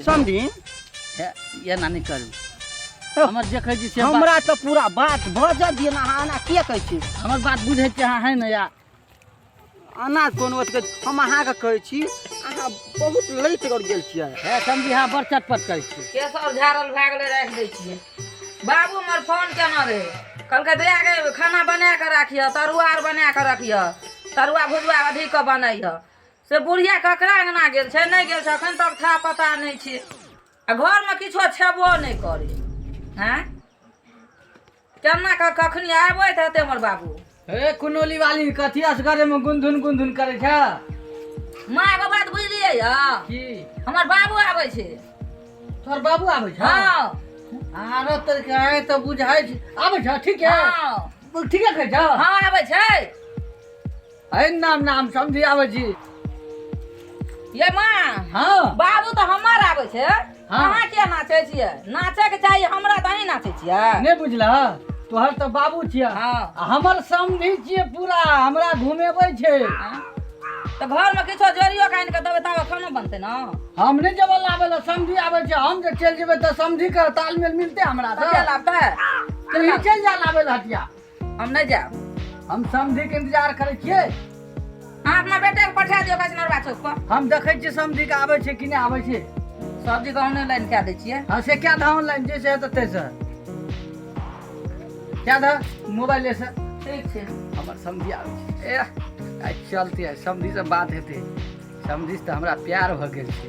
समधिन हे, एना नहि करू हमर देखै छी से बात- हमरा तऽ पूरा बात भऽ दिअ ने अहाँ एना किए कहै छी हमर बात बुझै छियै अहाँ है ने या एना कोनो अथी कहै- हम अहाँके कहै छी अहाँ बहुत लैत कर गेल छियै हे समझी अहाँ बड़ चटपट करै छियै केस आर झाड़ल भए गेलै राखि दै छियै बाबू हमर फोन केने रहै कहलकै दया गे खाना बना कऽ राखिह तरुआ आर बना कऽ रखिह तरुआ भुजुआ अधिक कऽ बनैह से बुढ़िया ककरा अङ्गना गेल छै नहि गेल छै एखन तक था पता नहि छै आ घरमे किछो छेबो नहि करै आँय केना कऽ कखनी आबैत हेतै हमर बाबू हे कुनौली वाली कथी असगरे में गुनधुन गुनधुन करै छ माँ एगो बात बुझलियै यऽ की हमर बाबू आबै छै तोहर बाबू आबै छ हँ आरो तोर के आय तऽ बुझाइ छै आबै छ ठीक है हँ ठीके कहै छ हँ आबै छै है नाम नाम समझी आबै छी ये माँ हँ बाबू तऽ हमर आबै छै हाँ। अहाँ किया नाचै छियै नाचैके चाही हमरा तऽ अहीं नाचै छियै नहि बुझलह तोहर तऽ बाबू छियै हाँ। आ हमर समधी छियै पूरा हमरा घुमेबै छै हाँ। तऽ घरमे किछो जोड़ियो कऽ आनि कऽ देबै तब खानो बनतै ने हम नहि जेबै लाबै लए समधी आबै छै हम जे चलि जेबै तऽ समधी के तालमेल मिलतै हमरा तऽ से के लाबतै तू चलि जा लाबै लए हटिया हम नहि जायब हम समधी के इंतजार करै छियै अहाँ अपना बेटे के पठा दियौ कचनरवा चौक पर हम देखै छियै समधी के आबै छै कि नहि आबै छै सब्जी के ऑनलाइन कए दै छियै हाँ से क्या था ऑनलाइन जैसे हेतै तैसे क्या था मोबाइल से ठीक छै हमर समधी आबै छै ए आइ चलते आइ समधीसँ बात हेतै समधीसँ तऽ हमरा प्यार भऽ गेल छै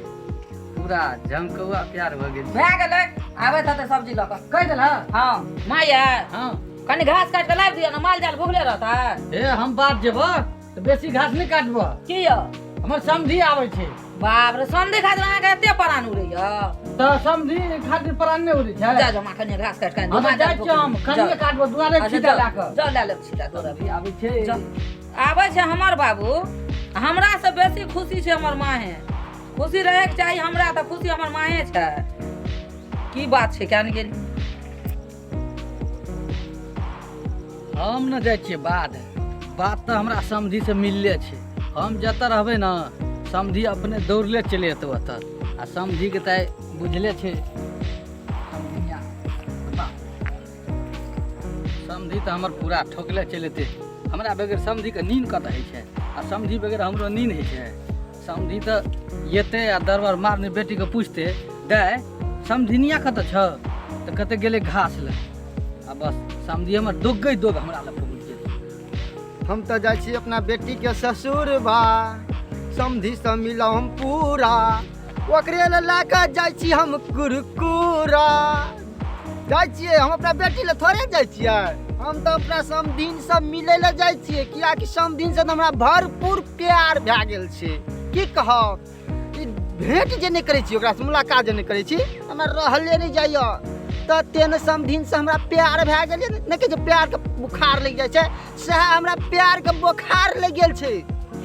पूरा झमकौआ प्यार भऽ गेल छै भए गेलै आबैत हेतै सब्जी लऽ कऽ कहि देलह हँ माय यै हँ कनि घास काटि कऽ लाबि दिअ ने माल जाल भुखले रहतै हे हम बात जेबह तऽ बेसी घास नहि काटबह की यौ हमर समधी आबै छै बाप रे समधी खातिर अहाँके एते परान उड़ैया तऽ समधी खातिर प्राण नहि उड़ै छै जा जमा कनि घास काटि कऽ हम तऽ जाइ छियै हम कनिये काटबह दुआरे अच्छा छिटा लए कऽ जाउ लए लेब छिटा तोरा समधी आबै छै जाउ। आबै छै हमर बाबू हमरासँ बेसी खुशी छै हमर माहे खुशी रहैके चाही हमरा तऽ खुशी हमर माहे छै की बात छै क्या ने गेली हम ने जाइ छियै बाध बात तऽ हमरा समधीसँ मिलले छै हम जतऽ रहबै ने समधी अपने दौड़ले चलि एतै ओतऽ आ समधीके तऽ बुझले छै समधिया समधी तऽ हमर पूरा ठोकले चलि एतै हमरा बगैर समधीके नीन कतऽ होइ छै आ समधी बगैर हमरो नीन होइ छै समधी तऽ एतै आ दरबर मारने बेटीके पुछतै दाइ समधिनिया कतऽ छौ तऽ कतऽ गेलै घास लए आ बस समधी हमर दोगै दोग हमरा लग पहुँच जेतै हम तऽ जाइ छी अपना बेटीके ससुर बा समधीसँ मिलब हम पूरा ओकरे लए लए कऽ जाइ छी हम कुरकुरा जाइ छियै हम अपना बेटी लए थोड़े जाइ छियै हम तऽ अपना समधिनसँ मिलै लए जाइ छियै किएकि समधिनसँ तऽ हमरा भरपूर प्यार भए गेल छै की कहब ई भेँट जे नहि करै छी ओकरासँ मुलाकात जे नहि करै छी हमरा रहले नहि जाइए तऽ तेहन समधिनसँ हमरा प्यार भए गेलै नहि कहै छै प्यारके बुखार लागि जाइ छै सएह हमरा प्यारके बोखार लागि गेल छै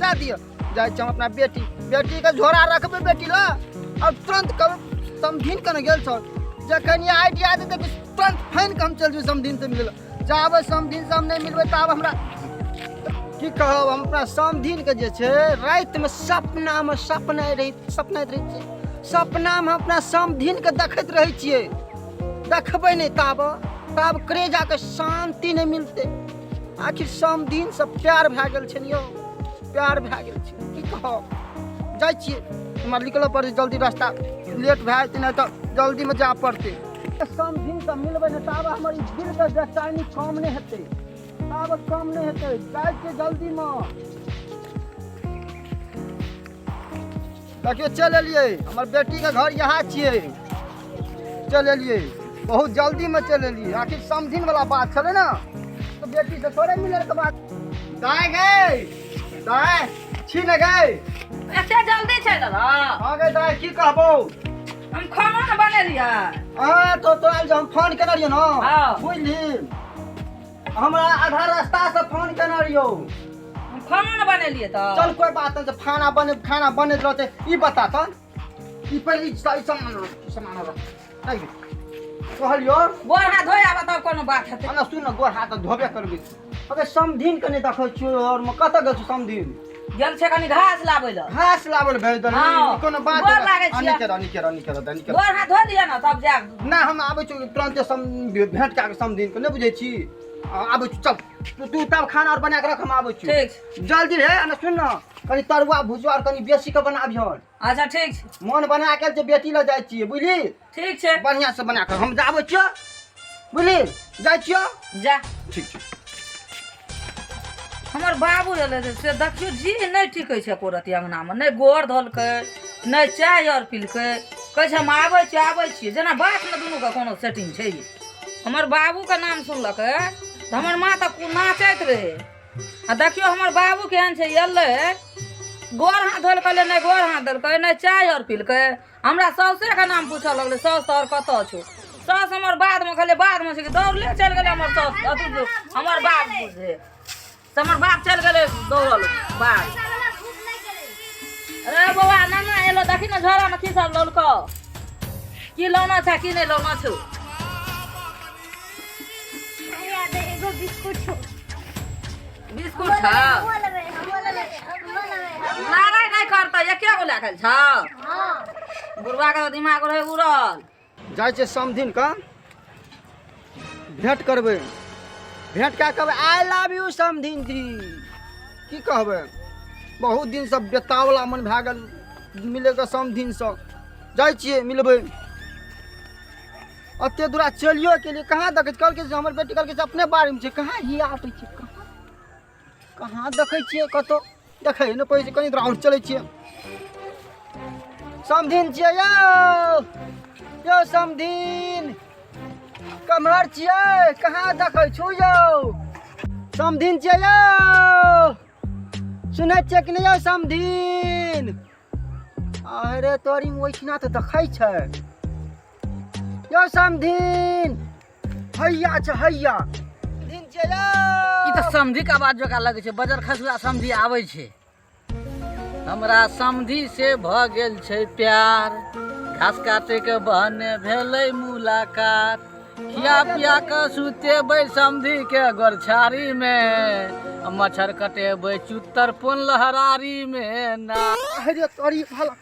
दए दिअ जाइ छी हम अपना बेटी बेटीके झोरा रखबै बेटी लए आओर तुरन्त कहबै समधिन कने गेल छल जखन ई आइडिया देतै कि तुरन्त फानि कऽ हम चलि जेबै समधिनसँ मिलै लए जाबे समधिनसँ हम नहि मिलबै ताबे हमरा की कहब हम अपना समधिनके जे छै रातिमे सपनामे सपना रहै सपनाइत रहै छियै सपनामे हम अपना समधिनके देखैत रहै छियै देखबै नहि ताब ताब करेजाके शान्ति नहि मिलतै आखिर समधिनसँ प्यार भए गेल छै ने यौ प्यार भए गेल छै की कहब जाइ छियै हमरा निकलऽ पड़तै जल्दी रास्ता लेट भए जेतै नहि तऽ जल्दीमे जाय पड़तै समधिनसँ मिलबै नहि ताब हमर ई दिलके बेचैनी कम नहि हेतै आब कम नहि हेतै जाइ छियै जल्दीमे देखियौ चलि एलियै हमर बेटीके घर इएह छियै चलि एलियै बहुत जल्दीमे चलि एलियै आखिर समधिन वाला बात छलै ने तऽ बेटीसँ थोड़े मिलैके बात दाय गै दाय छी ने गै एते जल्दी छै दादा हँ गै दाय की कहबौ हम खाना ने बनेलियै हँ तो तोरा जे हम फोन केने रहियौ ने हँ। बुझली हमरा आधा रास्ता से फोन केने रहियौ हम खाना ने बनेलियै तऽ चल कोई बात नहीं खाना बने खाना बनैत रहते ई बता तऽ ई पहिले ई सामान रख ई सामान रख नहीं कहलियो गोर हाथ धोइ आबऽ तब कोनो बात हेतै हमरा सुन ने गोर हाथ धोबे करबै अगर समधिन के नहि देखै छियौ और मे कतऽ गेल छौ समधिन गेल छै कनी घास लाबै लए। घास लाबल भेज दे। हाँ। कोनो बात गोर लागै छियै। अनिके रह, अनिके रह, अनिके रह, अनिके रह। गोर हाथ धो लिअ ने तब जायब। ना, हम आबै छी तुरन्ते, सम भेंट कए कऽ समधिन के नहि बुझै छी, आबै छी। चल तू, तू तब खाना और बना के रख, हम आबै छी। ठीक छै। जल्दी रे, आ सुन ने, कनि तरुआ भुजुआ और कनि बेसी के बनाबिहन। अच्छा, ठीक छै। मन बना के जे बेटी लग जाइ छियै, बुझली? ठीक छै। बढ़िआँ से बना के हम जाबै छियौ, बुझली? जाइ छियौ। जा। ठीक छै। हमर बाबू एलै से देखियौ जी नहि टिकै छै एको रत्ती अङ्गनामे, नहि गोर धोलकै, नहि चाय आर पीलकै। कहै छै हम आबै छी, आबै छी, जेना बातमे दुनूके कोनो सेटिंग छै। हमर बाबूके नाम सुनलकै तऽ हमर माँ तऽ नाचैत रहै। आ देखियौ हमर बाबू केहन छै, एलै गोर हाथ धोलकै, नहि गोर हाथ धोलकै, नहि चाय आर पीलकै, हमरा साउसेके नाम पूछऽ लगलै, साउस तोहर कतऽ छौ? साउस हमर बाधमे। कहलियै बाधमे छै कि दौड़ले चलि गेलै हमर साउस, अथी हमर बाप बुझे से हमर बाप चलि गेलै दौड़ल बाध। अरे बौआ, नाना एलो, देखी ने झोरामे की सब लौलकौ, की लौना छै की नहि लौना छौ? एगो बिस्कुट छौ। बिस्कुट छौ? लड़ाइ नहि करतै, एके गो लए गेल छौ। बुढ़वा के दिमाग रहै उड़ल। जाइ छियै समधिन के भेंट करबै, भेंट कए कहबै I love you समधिन जी। की कहबै, बहुत दिनसँ बेतावला मन भए गेल मिलैके समधिनसँ। जाइ छियै, मिलबै। एते दूरा चलियो के लिए कहाँ देखै छी? कहलकै से हमर बेटी कहलकै से अपने बाड़ीमे छै। कहाँ हिया आबै छै? कहाँ कहाँ देखै छियै? कतहु देखै नहि पड़ै छै। कनि दूर आओर चलै छियै। समधिन छियै यौ, यौ समधिन, कम्हर छियै? कहाँ देखै छु यौ? समधिन छियै यौ? सुनै छियै कि नहि यौ समधिन? अरे तोरी, ओहिठिना तऽ देखै छै यौ समधिन। हैया छै, हैया दिन छै यौ। ई तऽ समधिक आवाज जकाँ लगै छै। बजर खसुआ समधि आबै छै। हमरा समधि से भऽ गेल छै प्यार, घास काटे के बहने भेलै मुलाकात, खिया पिया के सुतेबै समधि के गोरछारी मे, आ मच्छर कटेबै चुत्तर पोन लहरारी मे ना। अरे तोरी भला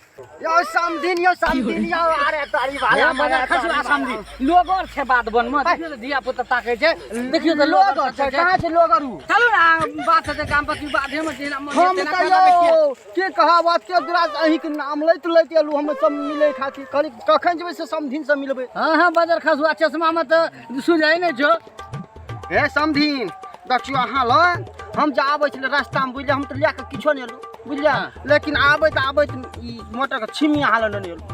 यौ समधिन, यौ समधिन यौ, अरे तोरी भला। बजर खसुआ समधि, लोग और छै बात बन मे, देखियौ तऽ धिया पुता ताकै छै, देखियौ तऽ लोग लोगर छै। कहाँ छै लोगर उ? चलू ने, बात हेतै गाम पर की बाधे मे जेना मन हम तेना तऽ करना देखिए। यौ की कहब, एते दूरा से अहींके नाम लैत लैत एलहुँ हम सब मिलै खातिर। कहली कखन जेबै से समधिन से मिलबै। हाँ हाँ, बजर खसुआ, चश्मा मे तऽ सुझाइ नहि छौ। हे समधिन, देखियौ अहाँ लग हम जे आबै छलै रास्तामे, बुझलियै, हम तऽ लए कऽ किछो नहि एलहुँ, बुझलियै? लेकिन आबैत आबैत ई मोटरके छिमी अहाँ लग नेने एलहुँ,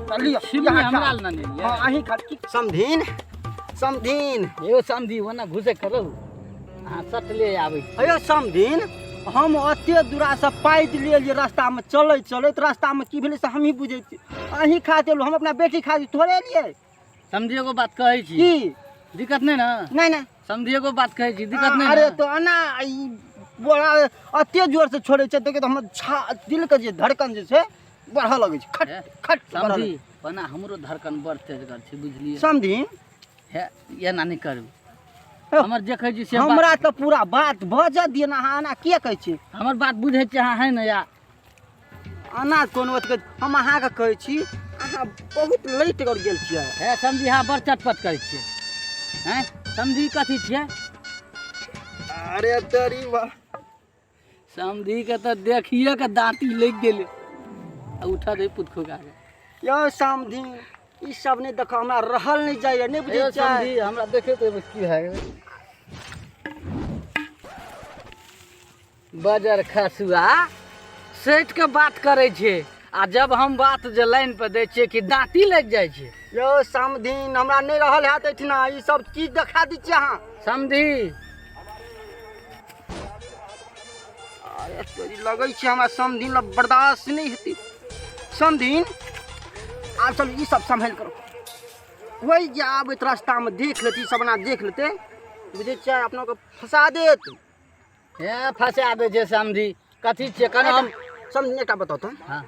तऽ लिअ। छिमी अहाँ हमरा खाउ। लग नेने एलियै? हँ, अहीं खा। की समधिन, समधिन? यौ समधि, ओना घुसे करू, अहाँ सटले आबै छी। अयो समधिन, हम ओते दूरासँ पाइद लेलियै, रास्तामे चलैत चलैत रास्तामे की भेलै से हमही बुझै छी। अहीं खातिर एलहुँ, हम अपना बेटी खातिर थोड़े एलियै। समधि, एगो बात कहै छी। की? दिक्कत नहि ने? नहि नहि। समधि, एगो बात कहै छी, दिक्कत नहि अरे ने? तो एना ई बड़ा एते जोर से छोड़ै छै, देखियौ तऽ हमर छा दिलके जे धड़कन जे छै बढ़ऽ लगै छै, खट हे, खट बढ़ऽ समधि लगै। ओना हमरो धड़कन बड़ तेजगर छै, बुझलियै? समधि। हे, एना नहि करू। हे, हमर देखै छी से बात- हमरा तऽ पूरा बात बजऽ दिअ ने, अहाँ एना किए कहै छी? हमर बात बुझै छी अहाँ, है ने या? एना कोनो अथी हम अहाँके कहै छी, अहाँ बहुत लेट कर गेल छियै। हे समझी, अहाँ बड़ चटपट करै छियै। हैं समझी, कथी छियै? अरे तोरी बा। समधीके तऽ देखिए के दाँती लागि गेलै आ उठऽ दे पुत खोका के। यौ समधी, ई सब नहि देखो, हमरा रहल नहि जाइए, नहि बुझै यौ छियै? समधी, हमरा देखै तऽ की भए गेलै? बजर खसुआ सटि के बात करै छै, आ जब हम बात जे लाइन पर दै छियै कि दाँती लागि जाइ छै। यौ समधिन, हमरा नहि रहल हैत एहिठिना, ई सब चीज देखा दै छियै अहाँ। समधी। अरे तोरी, लगै छै हमरा समधिन लग बर्दाश्त नहि हेतै। समधिन, आब चलू, ई सब सम्हारि करो। कोइ जे आबैत रास्तामे देख लेतै, ई सब एना देख लेतै, बुझै छियै, अपनाके फंसा देत। हे, फंसा दै छै समधी, कथी छियै कने हम समधिन, एकटा बताउ तऽ। हाँ।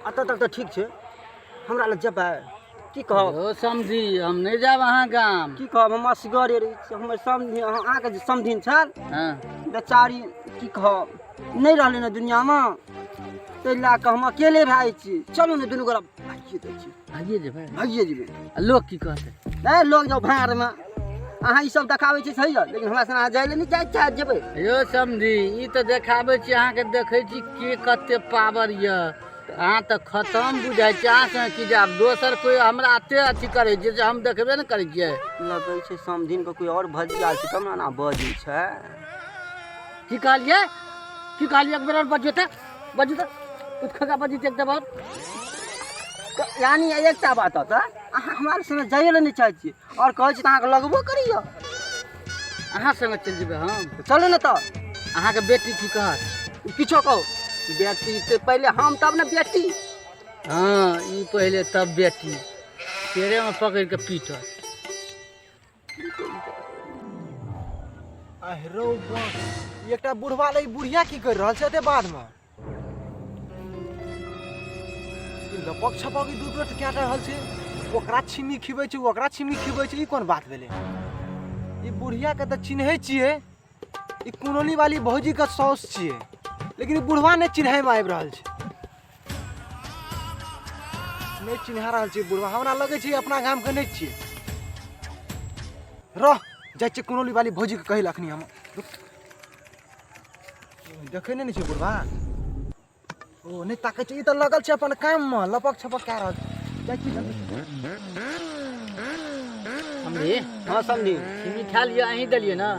एतऽ तक तऽ ठीक छै, हमरा लग जेबै की कहब? यौ समधी, हम नहि जायब अहाँ गाम। की कहब, हम असगरे रहै छी। हमर समधिन, अहाँके जे समधिन छल हाँ बेचारी, की कहब, नहि रहलै ने दुनियामे, ताहि लए कऽ हम अकेले भए जाइ छी। चलू ने दुनू गोरा भागिए दै छी। भागिए जेबै? भागिए जेबै। आ लोक की कहतै? नहि, लोक जाउ भाड़मे। अहाँ ई सब देखाबै छी सही यऽ, लेकिन हमरा संग अहाँ जाइ लए नहि चाहै जेबै। यौ समधी, ई तऽ देखाबै छी अहाँके, देखै छी के कते पावर यऽ। अहाँ तऽ खतम बुझाइ छी। अहाँ संगे की जायब, दोसर कोइ हमरा एते अथी करै छै जे हम देखबे ने करै छियै। लगै छै समधिनके कोइ आओर भजिया छै तब ने एना बजै छै। की कहलियै? की कहलियै? एक बेर आओर बजियौ तऽ, बजियौ तऽ, कुछ खगा बजियौ तऽ एक बेर आओर। यानी एकटा बात तऽ अहाँ हमरा संगे जाइए लए नहि चाहै छियै आओर कहै छी तऽ अहाँके लगबो करैए। अहाँ संगे चलि जेबै हम? चलू ने तऽ। अहाँके बेटी की कहत? किछो कहू, बेटी से पहिले हम तब ने बेटी। हाँ, ई पहिले तब बेटी, पेड़ेमे पकड़ि कऽ पीटत। अहरो बा, ई एकटा बुढ़वा लए ई बुढ़िया की करि रहल छै एते बादमे? ई लपक छपक ई दूध रोट कए रहल छै, ओकरा छिमी खिबै छै, ओकरा छिमी खिबै छै, ई कोन बात भेलै? ई बुढ़िया के तऽ चिन्है छियै, ई कुनौली वाली भौजी के साउस छियै, लेकिन ई बुढ़वा नहि चिन्हैमे आबि रहल छै, नहि चिन्हा रहल छै बुढ़वा। हमरा लगै छै अपना गामके नहि छियै। रह जाइ छियै कुनौली वाली भौजीके कहै लए अखनी हम। देखै नहि ने छै बुढ़वा, ओ नहि ताकै छै, ई तऽ लगल छै अपन काममे, लपक छपक कए रहल छै। जाइ छी जल्दी। समझी? हाँ समझी। छिमी खा लिअ, अहीं देलियै ने?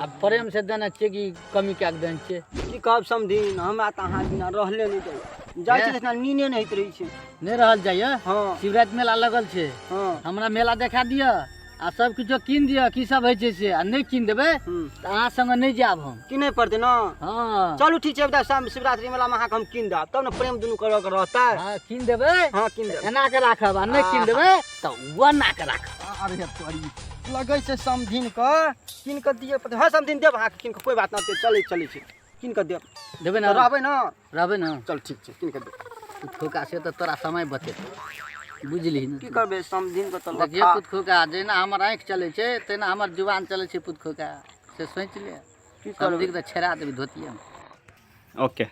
आब प्रेम से देने छियै कि कमी कए कऽ देने छियै? की कहब समधिन, हमरा तऽ अहाँ बिना रहले नहि जाइए। जाइ छी तऽ नीने नहि होइत रहै छै। नहि रहल जाइए? हाँ। शिवरात्रि मेला लगल छै। हाँ। हमरा मेला देखा दिअ आ सब किछो कीन दिअ, की सब होइ छै से। आ नहि कीन देबै तऽ अहाँ संगे नहि जायब हम। किनै पड़तै ने? हाँ। चलू ठीक छै, तऽ शिवरात्रि मेलामे अहाँके हम कीन देब, तब ने प्रेम दुनू करऽ के रहतै। हाँ, कीन देबै। हाँ, कीन देब। एना के राखब आ नहि कीन देबै तऽ ओना के राखब। अरे तोरी, लगै छै समधिन के कीन कऽ दिअ पड़तै। हाँ समधिन, देब अहाँके कीन कऽ, कोइ बात नहि, चलै चलै छै, कीन कऽ देब। देबै ने? तऽ रहबै ने? रहबै ने। चल ठीक छै, कीन कऽ देब। कुतखोका से तऽ तोरा समय बचेतौ, बुझलिही ने? की करबै समधिन के तऽ। देखियौ पुतखोका, जहिना हमर आँखि चलै छै तहिना हमर जुबान चलै छै पुतखोका, से सोचि ले। की करबै? समधिके तऽ छेड़ा देबै धोतिएमे। ओके।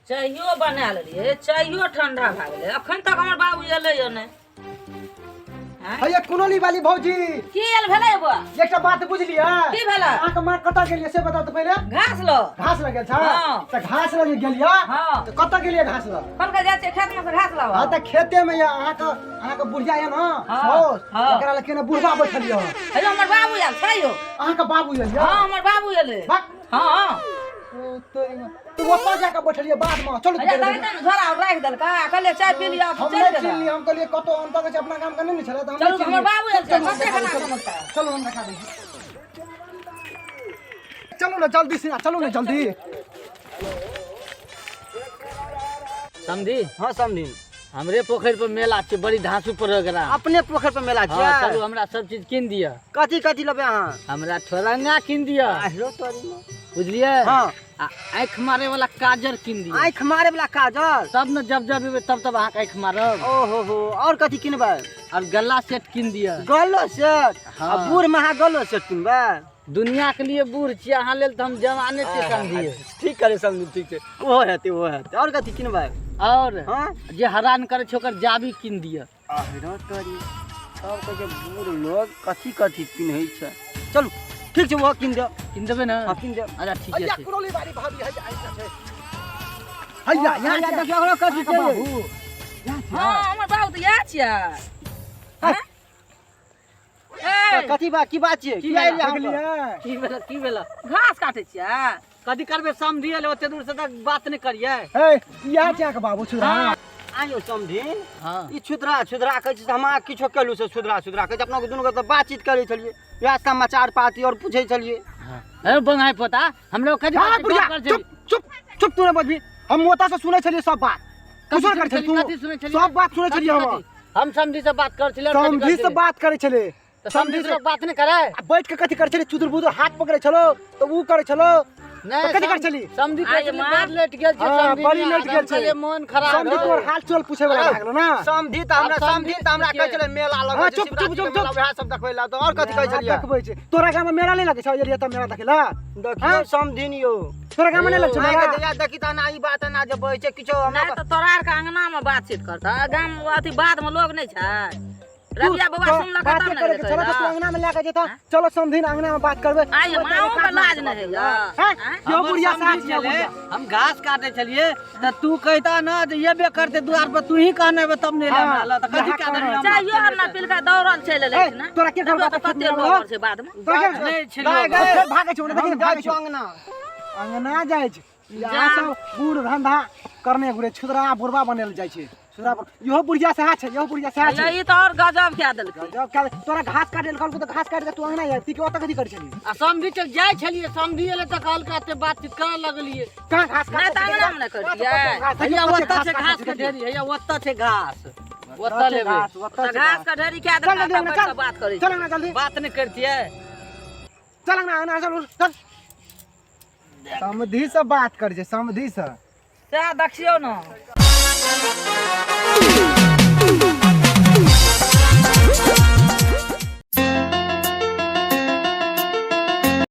चाइयो बना लेलियै, चाइयो ठंडा भए गेलै, अखन तक हमर बाबू एलै नहि। हैया कुनौली वाली भौजी। की आयल भेलै बौआ? एकटा बात बुझलियै? की भेलै? अहाँके माँ कतऽ गेलियै से बताउ तऽ पहिले। घास लो। घास लग गेल छै? हाँ। तऽ घास लग गेलियै? हाँ। तऽ कतऽ गेलियै घास लग? कहलकै जाइ छियै खेतमे से घास लाबऽ। हाँ, तऽ खेते में यऽ अहाँके बुढ़िया यऽ ने हाँ, साउस, हाँ। ओकरा लग केना बुढ़वा बैठल यऽ। हेलो, हमर बाबू आयल छै यौ। अहाँके बाबू आयल यऽ? हाँ, हमर बाबू एलै। वाह। हाँ। ओ तो ओतऽ जाके बैठलियै बादमे। चलू। अच्छा, तभी ने झोरा राखि देलकै आ कहलियै चाय पी लिअ, हम चलि नहि गेलै। चिन्हलियै, हम कहलियै कतौ अंतर छै, अपना गाम के नहि ने छलै, तऽ हम चलू, नहि हमर बाबू आयल छै, चलू, कते देखा खाना दै, समोसा। चलू, हम देखा दै छी। चलू ने जल्दी से, चलू ने जल्दी। समझी? हाँ समधिन। हमरे पोखरि पर मेला छै, बड़ी धांसू प्रोग्राम। अपने पोखरि पर मेला हाँ, छै? चलू, हमरा सब चीज कीन दिअ। कथी कथी लेबै अहाँ? हमरा ठोरंगा कीन दिअ। आहिरो तोरी में। बुझलियै? हाँ। आ आँखि मारे वाला काजर कीन दिअ। आँखि मारे वाला काजर? तब ने जब जब एबै तब तब अहाँके आँखि मारब। ओ हो हो, और कथी किनबै? और गला सेट कीन दिअ। गलो सेट? हाँ। आ बूढ़ में अहाँ गलो सेट किनबै? दुनिया के लिए बूढ़ छियै, अहाँ लेल तऽ हम जवाने छियै समझिए। ठीक करे समझी, ठीक छै, ओहो हेतै, ओहो हेतै। और कथी किनबै? और हाँ? जे हरान करै छै ओकर जाबी कीन दिअ। आहिरो तोरी, सब कहै छै बूढ़ लोग कथी कथी पिन्है छै। चलू ठीक छै, ओहो कीन देब। कीन देबै ने? हाँ, कीन देब। अच्छा ठीक हैया छै। कुनौली वाली भाभी, हैया ऐसा छै, हैया यहाँ हैया छै। देखियौ ओकरो कथी अहाँके छै। बाबू यहाँ छै। हाँ, हमर बाबू तऽ इएह छियै। ए, कथी बात, की बात छियै? की की आयल भेला? अहाँ पर? देखलियै? की भेला, की भेला? घास काटै छियै। कथी करबै समझी एलै ओते दूर से तऽ बात नहि करियै। हे, इएह छै अहाँके बाबू छुरा? आइयो समधिन। हाँ। ई छुदरा छुदरा कहै छै, हम अहाँ किछो केलहुँ से छुदरा छुदरा कहै छै। अपना दुनू गोटे तऽ बातचीत करै छलियै, वएह समाचार पाती और पूछै छलियै। हे बंगाई पोता, हमरो कथी हाँ, बात बुढ़िया, कर चुप चुप चुप, तू नहि बजबी। हम ओतऽ से सुनै छलियै सब बात। कथी कुछो करै सुनै छली तू? कथी सुनै छलियै? सब बात सुनै छलियै हम। कथी? हम समधी से बात करै छलियै और कथी समधी करै से छलियै? बात करै छलै। तऽ समधी से लोग बात नहि करै? आ बैठ के कथी करै छलै? चुदुर बुदुर हाथ पकड़ै छलो तऽ ऊ करै छलो। नहि। तऽ कथी करै छली? समधी कहै आइ छलै माँ। बड़ लेट गेल छै हाँ, समधी। बड़ी लेट गेल छै। कहलियै मन खराब समधी भेल। तोहर हाल चाल पूछे वाला भए गेलो ना। समधी तऽ हमरा आब समधी समधी तऽ हमरा कहै छलै मेला लगै हाँ, छै, चुप, शिवरात्रि चुप, चुप, के मेला, चुप। वएह सब देखबै लए। तऽ और कथी कहै छलियै? देखबै छै। तोरा गाममे मेला नहि लगै छौ? एलियै तऽ मेला देखै लए। देखियौ समधिन यौ। तोरा गाम में नहीं लगै छौ माय मेला के दैया देखी तऽ ना ई बात ना जे बहै छै किछो हमरा नहि तऽ तोरा आरके अंगनामे बातचीत करतह गाम अथी बादमे लोग नहि छै रबिया बौआ तो सुनलक बात तब ने करे के गेलै चलो तो तू अंगना में लेके जेता चलो समधिन अंगना में बात करबे आइ माओ के लाज नहि होइए हैं यो हमर बुढ़िया समधी साथ यो छलै, बुढ़िया हम घास काटे छलिए तऽ तू कहता ना जे एबे करते दुआर पर तू ही कहने हेबे तब नहि हाँ, हमरा लऽ, तऽ कथी यहाँ कए देलही कहने। हमरा? चाहियो हम ना पिलका दौड़ल चलि एलै ए, ने तोरा के घर देखियौ बात तऽ कते खेत में लोग छै बादमे तोरा के नहि छलियौ। दाइ गए फेर भागै छौ देखी हम भागै जाइ छौ छौ अंगना अंगना जाइ छै यहाँ सब बूढ़ धंधा करने घुरे छुदरा बुढ़वा बनल जाइ छै छुदरा इहो बुढ़िया सएह छै इहो बुढ़िया सएह छै ई तऽ आओर गजब कए देलकै गजब क्या तोरा घास काटे लए कहलको तऽ घास काटि के तू अंगना आबि ती के ओतऽ कथी करै छली आ समधी चल जाइ छलिए समधी एलै तऽ कहलकै एते बातचीत करऽ लगलिए कहाँ घास नहि काटै तऽ अंगनामे नहि करतियै हैया ओतऽ छै घास के ढेरी हैया ओतऽ छै घास ओतऽ लेबै तऽ घास के ढेरी कए चल देलकै जल्दी तब अंगना बैठ चल कऽ बात करै चल अंगना जल्दी बात नहि करतियै चल अंगना अंगना चल चल समधी से बात करै छै समधी से सएह देखियौ ने।